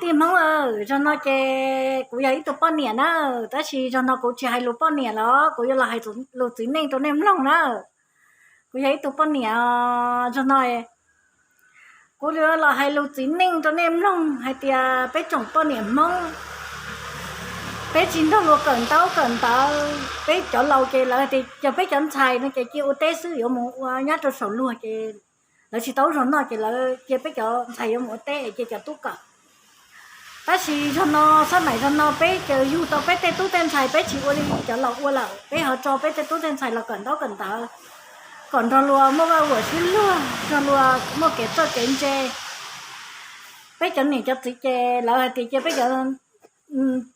Tij Hmoob, zaum no ces kuv yog ib tug poj niam na, tab sis zaum no kuv tsis hais lus poj niam los kuv yuav los hais lus txiv neej rau nej mloog na. Kuv yog ib tug poj niam, zaum no kuv yuav los hais lus txiv neej rau nej mloog hais tias peb tsoom poj niam Hmoob, peb tsis nrog luag kawm ntaub kawm ntawv, peb cov laus ces lawv tias cov peb cov ntxhais no ces cia ua teb xwb, yuav mus ua nyob rau saum luag ces lawv tsis tau zaum no ces lawv cia peb cov ntxhais yuav mus ua teb es cia cov tub kawm. Tab sis zaum no, xab maim zaum no peb ces yug tau peb tej tub tej ntxhais, peb tsis ua li cov laus ua lawm, peb ho tso peb tej tub tej ntxhais los kawm ntaub kawm ntawv, kom nrog luag muaj vaj huam sib luag, nrog luag muaj kev txawj kev ntse. Peb cov niam cov txiv ces lawv hais tias cia peb cov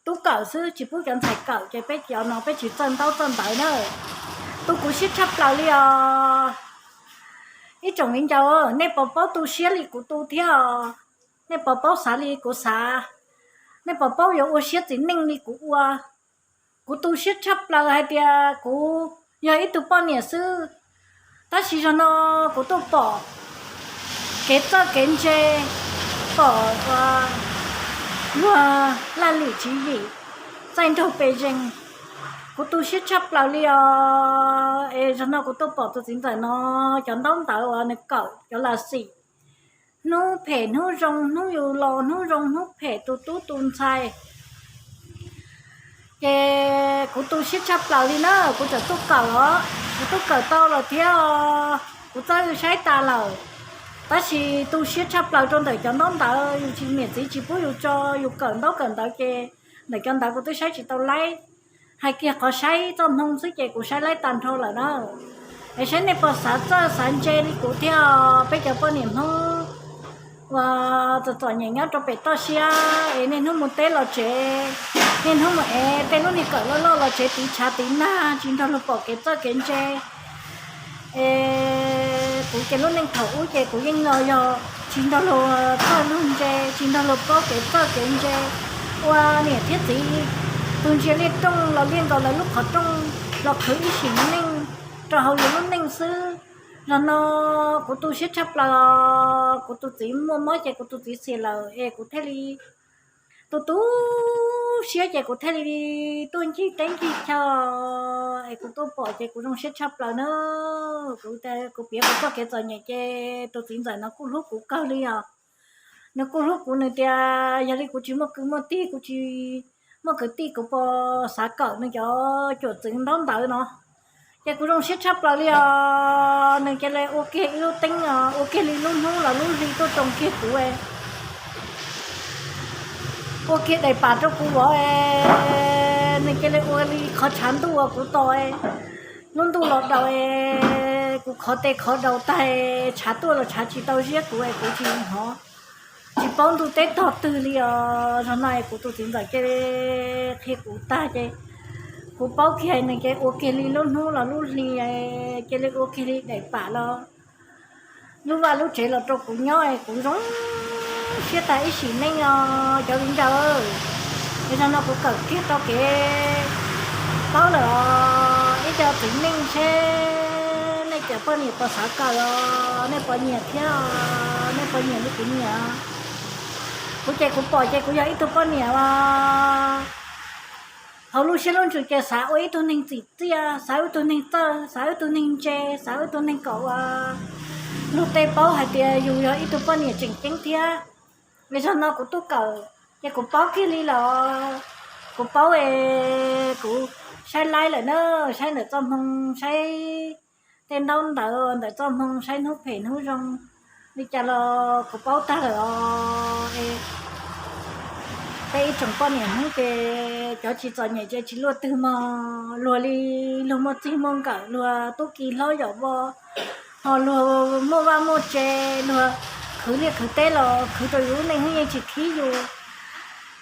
tub kawm xwb, tsis pub cov ntxhais kawm, ces peb cov no peb tsis txawj ntaub txawj ntawv na. Tu kuv siab tshaj plaws li os. Ib tsoom viv ncaus, nej puas paub tu siab li kuv tu thiab os? Nej puas paub xav li kuv xav? Nej puas paub yuav ua siab txiv neej li kuv ua? Kuv tu siab tshaj plaws hais tias kuv yog ib tug poj niam xwb, tab sis zaum no kuv tuaj pom kev txawj kev ntse, pom luag laj lim tswv yim, txaij nraug pes zees. Kuv tu siab tshaj plaws li os. Es zaum no kuv tuaj pom tus txiv ntxawm no cov ntaub ntawv uas nws kawm cov las xim, hnub phem hnub zoo, hnub yus los hnub zoo hnub phem, tus tub tus ntxhais. Ces kuv tu siab tshaj plaws li na, kuv txawm tuaj kawm os, kuv tuaj kawm tau lawm thiab os, kuv txawj saib tas lawm. Tab sis tu siab tshaj plaws rau ntawm cov ntaub ntawv, yus tsis, niam txiv tsis pub yus tso yus kawm ntaub kawm ntawv ces ntawm cov ntawv kuv twb saib tsis tau laib. Hais kiag qhov saib txoj hmoo xwb ces kuv saib laib tag nrho lawm na. Es saib nej puas xav txawj xav ntse li kuv thiab os, peb cov poj niam Hmoob uas txom txom nyem nyob rau pem toj siab, es niaj hnub mus teb los tsev, niaj hnub mus ev tej lub niag kawm loj loj los tsev tiv tshav tiv nag, tsis nrog luag pom kev txawj kev ntse. Es kuv ces lub neej thaum ub ces kuv yeej los yog tsis nrog luag txawj luag ntse, tsis nrog luag paub kev txawj kev ntse, ua niam thiab txiv tus ntsia liaj rooj los liaj nkaus lawv lub qhov rooj los khwv ib sim neej rau hauv yus lub neej xwb. Zaum no kuv tu siab tshaj plaws, kuv tus txiv muaj mob ces kuv tus txiv xiam lawm es kuv thiaj li tu tu siab ces kuv thiaj li tuaj ncig teb ncig chaw es kuv tuaj pom ces kuv zoo siab tshaj plaws na. Kuv, kuv piav kuv txoj kev txom nyem ces tus txiv ntxawm no kuj hlub kuv kawg li os. Nws kuj hlub kuv, nws tias yog li kuv tsis muaj kwv muaj tij, kuv tsis muaj kwv tij, kuv puas xav kawm nws cov cuam txwv ntaub ntawv no. Ces kuv zoo siab tshaj plaws li os. Nws cia li ua kiag ib lub teeb os, ua kiag li lub hnub los lub hli tuaj tsoo kiag kuv, ua kiag daim pam rau kuv vov. Nws cia li ua li qhov tshav ntuj uas kuv tos, lub ntuj los daus, kuv qhov tes qhov daus tag, tshav tuaj los tshav tsis tau ziab kuv, kuv tsis hnov, tsis paub ntuj teb tog twg li os. Zaum no kuv tus txiv ntxawm cia li qhia kuv tag ces kuv paub kiag, nws cia li ua kiag li lub hnub los lub hli, cia li ua kiag li daim pam los lub vaj lub tsev los rau kuv nyob, kuv zoo siab tag ib sim neej os cov viv ncaus. Zaum no kuv kawm kiag tau kev paub lawm os. Ib co txiv neej seb nej cov poj niam puas xav kawm os, nej puas nyiam thiab os, nej puas nyiam li kuv nyiam? Kuv ces kuv pom ces kuv yog ib tug poj niam uas hauv lub siab lub ntsws ces xav ua ib tug neeg txim txiaj, xav ua ib tug neeg txawj, xav ua ib tug neeg ntse, xav ua ib tug neeg kom ua luag tej paub hais tias yus yog ib tug poj niam tseem ceeb thiab. Zaum no kuv tuaj kawm ces kuv paub kiag li los, kuv paub es kuv saib laib lawm na, saib ntawm txoj hmoo, saib tej ntaub ntawv ntawm txoj hmoo, saib hnub phem hnub zoo li cas los kuv paub tag lawm os. Peb ib tsoom poj niam Hmoob ces cov tsis txom nyem ces tsis luaj twg mog, luag li luag muaj txij muaj nkawm, luag tub ki hlob yawm voj, ho luag muaj vaj muaj tse, luag khwv liaj khwv teb los khwv rau yus lub neej yeej tsis khib yus.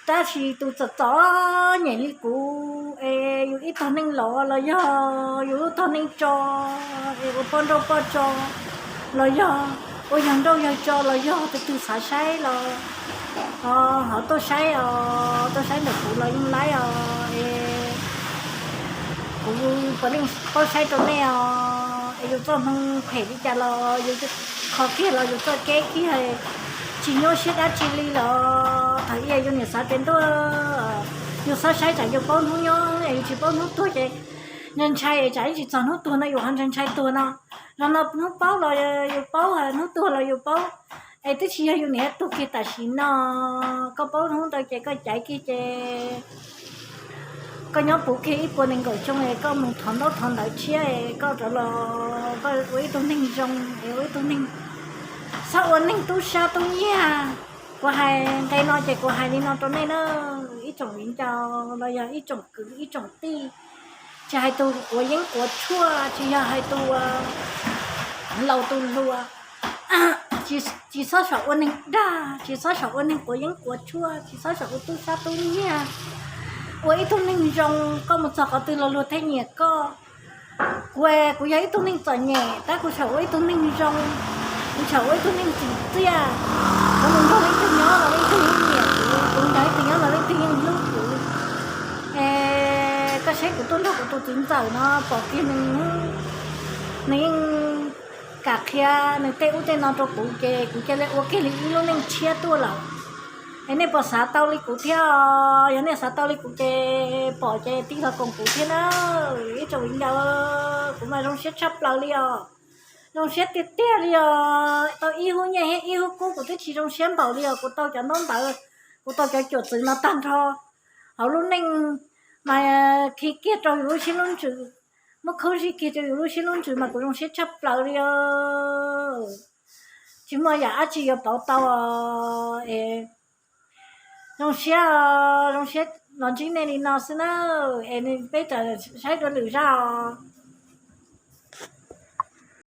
Tab sis tus txom txom nyem li kuv es yus ib tog neej los los yog yus lub tog neej tso es ua poj nrauj poj tso los yog ua yawg nrauj yawg tso los yog tus twg xav saib los ho tuaj saib os, tuaj saib ntawm kuv los yeej laib os. Es kuv puav leej paub saib rau nej os. Es yus txoj hmoo phem li cas los yus kho kiag los yus txoj kev kiag, tsis nyuaj siab dab tsi li los thov Yog yus niam xav ces ntuj, yus xav saib tsam yus paub hnub nyob es yus tsis paub hnub tuag ces ntshai ntshai es tsam ib tsis txog hnub tuag no yus ho ntshai ntshai tuag no. Los no hnub paub los yus paub, hnub tuag los yus paub. Es twb tsis yog yus niam tuag kiag tam sim no, koj paub hnub ntawd ces koj caiv kiag ces koj nyob puv kiag ib puas nees nkaum xyoo es koj mus thov ntaub thov ntawv tshiab es koj rov los koj ua ib tug neeg zoo es ua ib tug neeg, txhob ua neeg tub sab tub nyiag. Kuv hais nqe no ces kuv hais li no rau nej na, ib tsoom viv ncaus los yog ib tsoom kwv ib tsoom tij, tsis hais tus quav yeeb quav tshuaj, tsis yog hais tus laus tus hluas, tsis txhob xyaum ua neeg dag, tsis txhob xyaum ua neeg quav yeeb quav tshuaj, tsis txhob xyaum ua tub sab tub nyiag. Ua ib tug neeg zoo, koj mus txog qhov twg los luag thiaj nyiam koj. Kuv, kuv yog ib tug neeg txom nyem tab kuv xyaum ua ib tug neeg zoo, kuv xyaum ua ib tug neeg tsim txiaj. Kuv mus nrog leej twg nyob los leej twg yeej nyiam kuv, kuv nrog leej twg nyob los leej twg yeej hlub kuv. Es koj saib kuv tuaj nrog kuv tus txiv ntxawm no pom kiag nws, nws yeej kam qhia nws tej ub tej no rau kuv ces kuv cia li ua kiag li ib lub neej tshiab tuaj lawm. Es nej puas xav tau li kuv thiab? Yog nej xav tau li kuv ces pom ces tig los koom kuv thiab na. Ib tsoom viv ncaus, kuv mas zoo siab tshaj plaws li os. Zoo siab tiag tiag li os. Tau ib hub nyiaj thiab ib hub kub kuv twb tsis zoo siab npaum li os. Kuv tau cov ntaub ntawv, kuv tau cov cuam txwv no tag nrho hauv lub neej mas khi kiag rau yus lub siab lub ntsws, muab khawb zib kiag rau yus lub siab lub ntsws mas kuv zoo siab tshaj plaws li os. Tsis muaj yam dab tsi yuav pauv tau es zoo siab, zoo siab los ntsib nej li no xwb na. Es peb ram saib dua lwm zaj os.